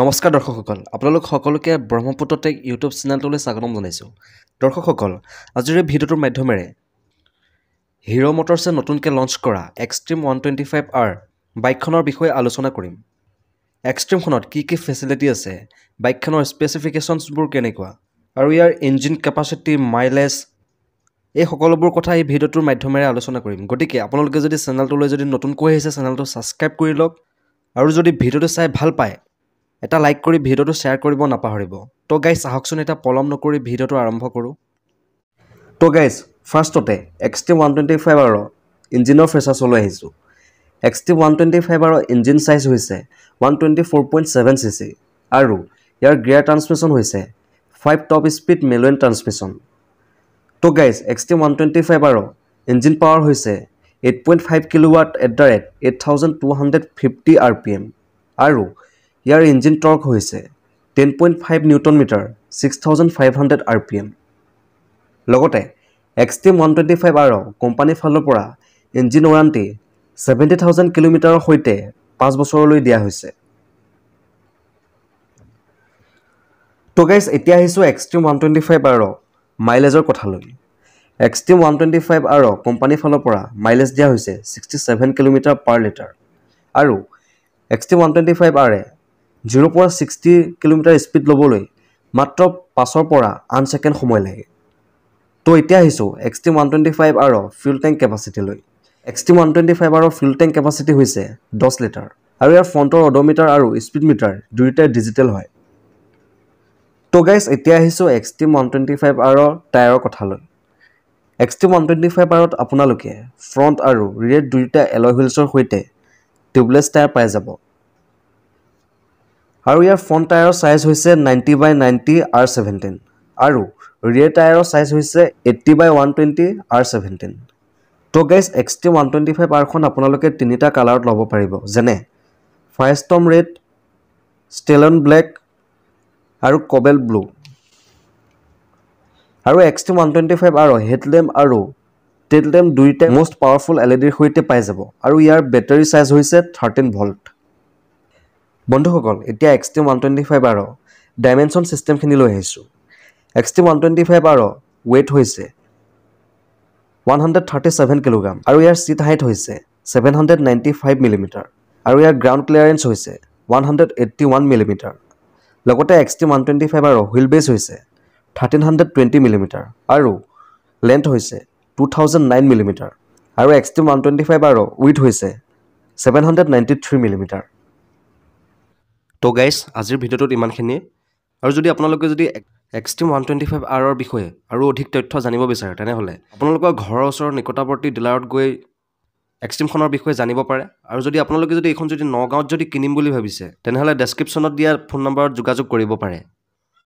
নমস্কাৰ দৰ্শকসকল, আপোনালোক সকলোকে ব্ৰহ্মপুত্ৰ টেক ইউটিউব চেনেলটোলৈ স্বাগতম জনাইছোঁ। দৰ্শকসকল, আজিৰ এই ভিডিঅ'টোৰ মাধ্যমেৰে হিৰ' মটৰ্ছে নতুনকৈ লঞ্চ কৰা এক্সট্ৰিম 125 আৰ বাইকখনৰ বিষয়ে আলোচনা কৰিম। এক্সট্ৰিমখনত কি কি ফেচিলিটি আছে, বাইকখনৰ স্পেচিফিকেশ্যনছবোৰ কেনেকুৱা আৰু ইয়াৰ ইঞ্জিন কেপাচিটি, মাইলেজ, এই সকলোবোৰ কথা এই ভিডিঅ'টোৰ মাধ্যমেৰে আলোচনা কৰিম। গতিকে আপোনালোকে যদি চেনেলটোলৈ যদি নতুনকৈ আহিছে, চেনেলটো ছাবস্ক্ৰাইব কৰি লওক আৰু যদি ভিডিঅ'টো চাই ভাল পায়, এটা লাইক কৰি ভিডিঅ'টো শ্বেয়াৰ কৰিব নাপাহৰিব। তো গাইজ, আহকচোন এতিয়া পলম নকৰি ভিডিঅ'টো আৰম্ভ কৰোঁ। তো গাইজ, ফাৰ্ষ্টতে এক্সট্ৰিম 125 আৰৰ ইঞ্জিনৰ ফিচাৰ্ছলৈ আহিছোঁ। এক্সট্ৰিম 125 আৰৰ ইঞ্জিন চাইজ হৈছে 124.7 cc আৰু ইয়াৰ গিয়াৰ ট্ৰান্সমিশ্যন হৈছে 5 টপ স্পীড মেনুৱেল ট্ৰান্সমিশ্যন। তো গাইজ, এক্সট্ৰিম 125 আৰৰ ইঞ্জিন পাৱাৰ হৈছে 8.5 kilowatt at the rate 8250 RPM আৰু ইয়াৰ ইঞ্জিন টৰ্ক হৈছে 10.5 newton meter, 6500 RPM। লগতে এক্সট্ৰিম 125 আৰৰ কোম্পানীৰ ফালৰ পৰা ইঞ্জিন ৱাৰেণ্টি 70,000 কিলোমিটাৰৰ সৈতে 5 বছৰলৈ দিয়া হৈছে। তো গাইজ, এতিয়া আহিছোঁ এক্সট্ৰিম 125 আৰৰ মাইলেজৰ কথালৈ। এক্সট্ৰিম 125 আৰৰ কোম্পানীৰ ফালৰ পৰা মাইলেজ দিয়া হৈছে 67 kilometer per litre আৰু এক্সট্ৰিম 125 আৰে 0ৰ পৰা 60 কিলোমিটাৰ স্পীড ল'বলৈ মাত্ৰ 5ৰ পৰা 8 ছেকেণ্ড সময় লাগে। তো এতিয়া আহিছোঁ এক্সট্ৰিম 125 আৰৰ ফিউল টেংক কেপাচিটিলৈ। এক্সট্ৰিম 125 আৰৰ ফিউল টেংক কেপাচিটি হৈছে 10 লিটাৰ আৰু ইয়াৰ ফ্ৰণ্টৰ অড'মিটাৰ আৰু স্পীড মিটাৰ দুয়োটাই ডিজিটেল হয়। তো গাইজ, এতিয়া আহিছোঁ এক্সট্ৰিম 125 আৰৰ টায়াৰৰ কথালৈ। এক্সট্ৰিম 125 আৰত আপোনালোকে ফ্ৰণ্ট আৰু ৰিয়েৰ দুয়োটা এলয় হুইলছৰ সৈতে টিউবলেছ টায়াৰ পাই যাব আৰু ইয়াৰ ফ্ৰণ্ট টায়াৰৰ চাইজ হৈছে 90 by 90 R 17 আৰু ৰিয়েৰ টায়াৰৰ চাইজ হৈছে 80 by 120 R 17। তো গাইজ, এক্সট্ৰিম 125 আৰখন আপোনালোকে তিনিটা কালাৰত ল'ব পাৰিব, যেনে ফায়াৰষ্টৰ্ম ৰেড, ষ্টেলন ব্লেক আৰু কোবাল্ট ব্লু। আৰু এক্সট্ৰিম 125 আৰৰ হেডলেম্প আৰু টেইল লেম্প দুয়োটাই মষ্ট পাৱাৰফুল এলইডিৰ সৈতে পাই যাব আৰু ইয়াৰ বেটাৰী চাইজ হৈছে 13 ভল্ট। বন্ধুসকল, এতিয়া এক্সট্ৰিম 125 আৰৰ ডাইমেনশ্যন ছিষ্টেমখিনি লৈ আহিছোঁ। এক্সট্ৰিম 125 আৰৰ ৱেইট হৈছে 137 কিলোগ্ৰাম আৰু ইয়াৰ ছিট হাইট হৈছে 795 মিলিমিটাৰ আৰু ইয়াৰ গ্ৰাউণ্ড ক্লিয়াৰেঞ্চ হৈছে 181 মিলিমিটাৰ। লগতে এক্সট্ৰিম 125 আৰৰ হুইল বেছ হৈছে 1320 মিলিমিটাৰ আৰু লেন্থ হৈছে 2009 মিলিমিটাৰ আৰু এক্সট্ৰিম 125 আৰৰ উইডথ হৈছে 793 মিলিমিটাৰ। তো গাইজ, আজিৰ ভিডিঅ'টোত ইমানখিনিয়ে আৰু যদি আপোনালোকে যদি এক্সট্ৰিম 125 আৰৰ বিষয়ে আৰু অধিক তথ্য জানিব বিচাৰে, তেনেহ'লে আপোনালোকৰ ঘৰৰ ওচৰৰ নিকটৱৰ্তী ডিলাৰত গৈ এক্সট্ৰিমখনৰ বিষয়ে জানিব পাৰে। আৰু যদি আপোনালোকে যদি এইখন যদি নগাঁৱত যদি কিনিম বুলি ভাবিছে, তেনেহ'লে ডেছক্ৰিপশ্যনত দিয়া ফোন নম্বৰত যোগাযোগ কৰিব পাৰে।